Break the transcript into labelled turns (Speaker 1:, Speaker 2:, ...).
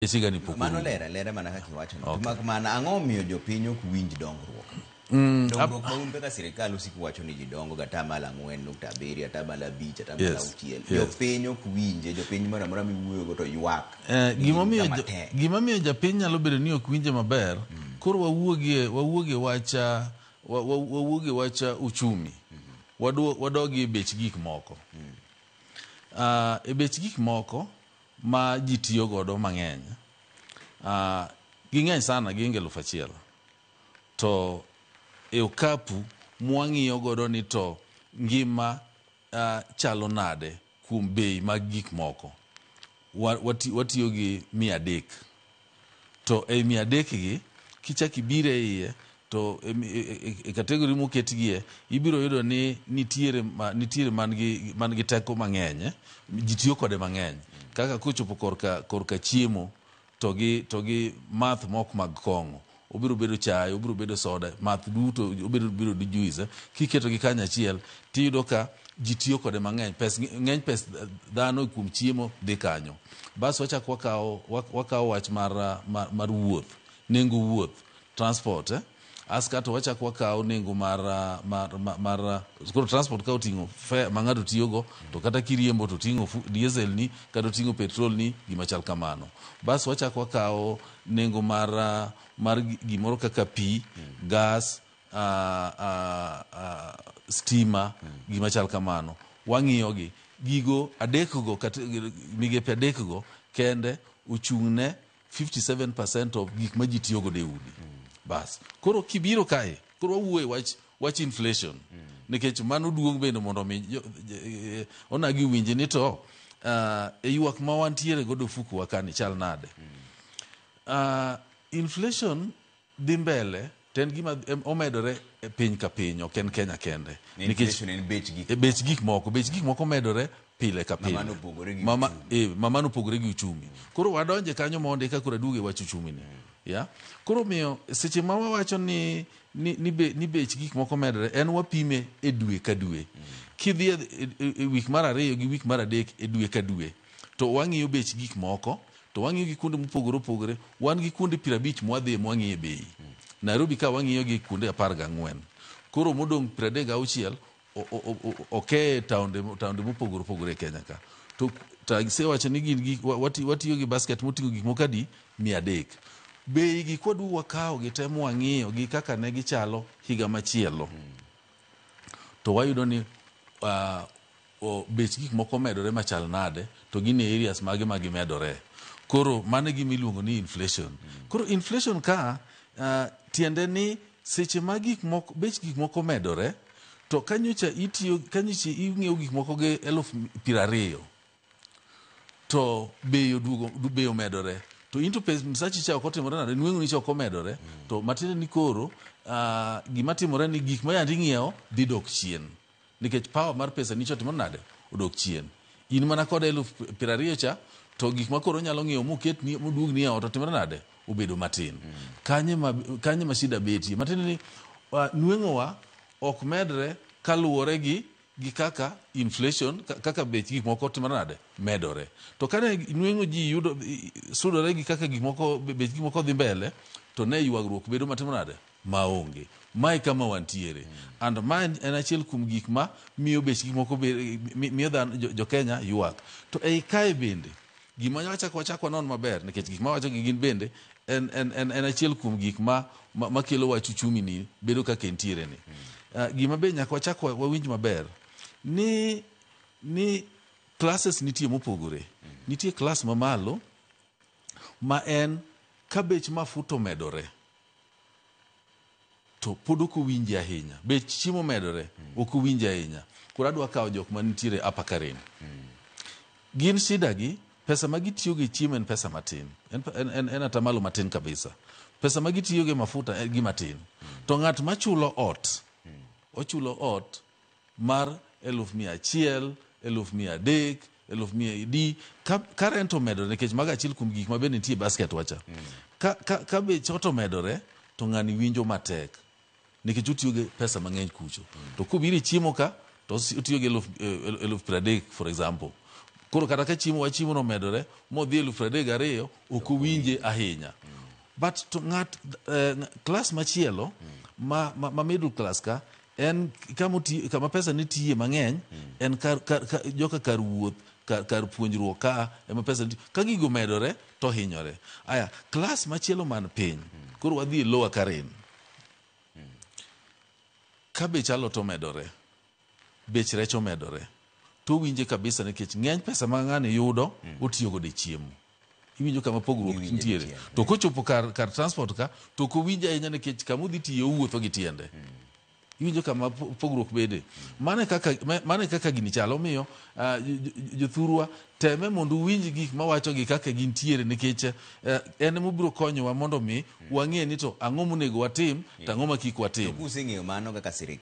Speaker 1: Higani pok
Speaker 2: Mano
Speaker 1: orumo.
Speaker 2: ler alera mana kaka iwachono.
Speaker 1: Okay.
Speaker 2: To mak mana ang'o omiyo jopiny ok winj dongruok? Dongruok ma un kaka sirikal usiko wacho ni ji dongo ga atamalo 4.7, atamalo 5, atamalo 6. Jopiny ok winje, jopiny moro amora miwuoyogo to ywak. Ni gin kama tek.
Speaker 1: Gimomiyo japiny nyalo bedo ni ok winje maber, koro wawuogie wawuogie wach wawuogie wach uchumi. Wadogie bech gik moko. E bech gik moko ma ji tiyo godo mang'eny, ging'eny sana gihingo 1000. To e okapu mwang'iyo godo ni to ngima chalo nade kuom bei mag gik moko, watiyo gi 300. To ei 300 gi, kichak ibiro e iye, to e category moketgie, ibiro yudo ni nitiere ma, nitiere man gi, man gi teko mang'eny, ji tiyo kode mang'eny. Kaka kochopo korka chiemo, to gi math mok mag kong'o. Obiro bedo chae, obiro bedo soda, math duto, obiro bedo juice. Kiketo gi kanyachiel, tiyudo ka ji tiyo kode mang'eny. Ng'eny pes dhano kuom chiemo dhi kanyo. Bas wachak wakawo wach mar wuoth, nengo wuoth, transport, Aska to wachak wakawo nengo mar koro transport ka oting'o fare ma ng'ato tiyogo, to kata kiriembo to oting'o diesel ni, kata oting'o petrol ni, gima chal kamano. Bas wachak wakawo nengo mar gimoro kaka pi, gas, stima, gima chal kamano. Wang'iyo gi gigo adekgo, kata migepe adekgo kende ochung' ne 57% of gik ma ji tiyo godo e udi. Bas. Koro kibiro kae, koro wawuoyo e wach inflation. Nikech mano duong' bende mondo mi onagi winji ni to e ywak ma wantiere godo ofuku wa kani chal nade. Inflation dhi mbele to en gima omedore e piny ka piny, ok en Kenya kende.
Speaker 2: Nikech inflation en bech gik
Speaker 1: e bech gik moko, bech gik moko medore pile ka pile.
Speaker 2: Mano opogore gi uchumi.
Speaker 1: Mano opogore gi uchumi. Koro wadonje kanyo mondi ka koro aduogo e wach uchumi ni. Ya? Koro miyo seche ma wawacho ni bech gik moko medore, en wapime e dwe ka dwe. Kidhi e wik mar 2 gi wik mar 3 e dwe ka dwe, to wang'iyo bech gik moko, to wang'iyo gi kuonde mopogore opogore. Wan gi kuonde 50 mwadhiye mwang'iye bei. Nairobi ka wang'iyo gi kuonde 14. Koro modong' 36 oke taonde mopogore opogore e Kenya ka. To asewacho ni gin gik, watiyo gi basket moting'o gik moko adi? 300. Bei gi kwaduogo wakawo gi te mwang'iyo gi kaka ne gichalo higa machielo. To wayudo ni bech gik moko omedore machal nade, to gin e areas mage ma gimedore. Koro mano e gima iluongo ni inflation. Koro inflation ka tiende ni seche ma gik moko, bech gik moko omedore, to kanyocha itiyo, kanyocha ing'iewo gik moko gi 20,000, to bei oduogo, bei omedore. To into pes msachi cha ok otimore nade, nweng'oni cha ok omedore, to matiende ni koro gima timore ni gik ma yande ing'iewo dhi dok chien. Nikech power mar pesa ni cha otimore nade, odok chien. In mana kod 20,000 cha, to gik ma koro nyalo ng'iewo moketni, moduogni e ot otimore nade, obedo matin. Kanye ma shida betie. Matiende ni nweng'owa ok medre kaluwore gi kaka inflation, kaka bech gik moko timore nade, medore. To kane nweng'o ji yudo, sudore gi kaka gik moko, bech gik moko dhi mbele, to ne ywagruok bedo matimore nade, maonge. Mae kama wantiere. And mae en achiel kuom gik ma miyo bech gik moko miyo dhano, jo Kenya ywak. To ei kae bende, gima wachako wanon maber, nikech gik ma wacho gi gin bende, en achiel kuom gik ma kelo wach uchumi ni bedo kaka entiere ni. Gima be nyaka wachak wawinj maber, ni classes nitie mopogore. Nitie class mamalo, ma en ka bech mafuta omedore, to pod ok owinji ahinya. Bech chiemo omedore, ok owinji ahinya. Koro adwa kawo jok manitiere Upper Karen. Gin shida gi, pesa ma gitiyo go e chiemo en pesa matin. En atamalo matin kabisa. Pesa ma gitiyo go e mafuta en gima tin. To ng'at machulo ot, ochulo ot mar 100,000, 300,000, eluf mia adi, ka rent omedore, nikech mago achiel kuom gik ma bende nitie e basket wacha. Ka bech ot omedore, to ng'ani winjo matek. Nikech otiyo gi pesa mang'eny kucho. To kobiro e chiemo ka, to otiyo gi 30,000, for example. Koro kata ka chiemo wachiemo no omedore modhi 32,000, ok owinje ahinya. But to ng'at class machielo ma middle class ka en kama pesa nitie mang'eny en kar joka kar wuoth, kar puonjruok ka ema pesa nitie. Ka gigo medore to hinyore. Aya, class machielo man piny, koro wadhi e lower Karen. Ka bech alot omedore, bech rech omedore, to owinje kabisa nikech ng'eny pesa ma ng'ani yudo otiyo godo e chiemo. Iwinjo kama pogruok
Speaker 2: Iwinje
Speaker 1: nitiere.
Speaker 2: dichiel.
Speaker 1: To kochopo kar transport ka, to ok owinj ahinya nikech kama odhi tiye owuotho gi tiende. Iwinjo kama pogruok bede. Mano e kaka gini chalo. Omiyo jothurwa teme mondo uwinj gik mawacho gi kaka gintiere nikech en emobiro konyowa mondo mi wang'e ni to ang'o monego watim to ang'o ma kik watim.
Speaker 2: To kuseng'eyo mano kaka sirikal.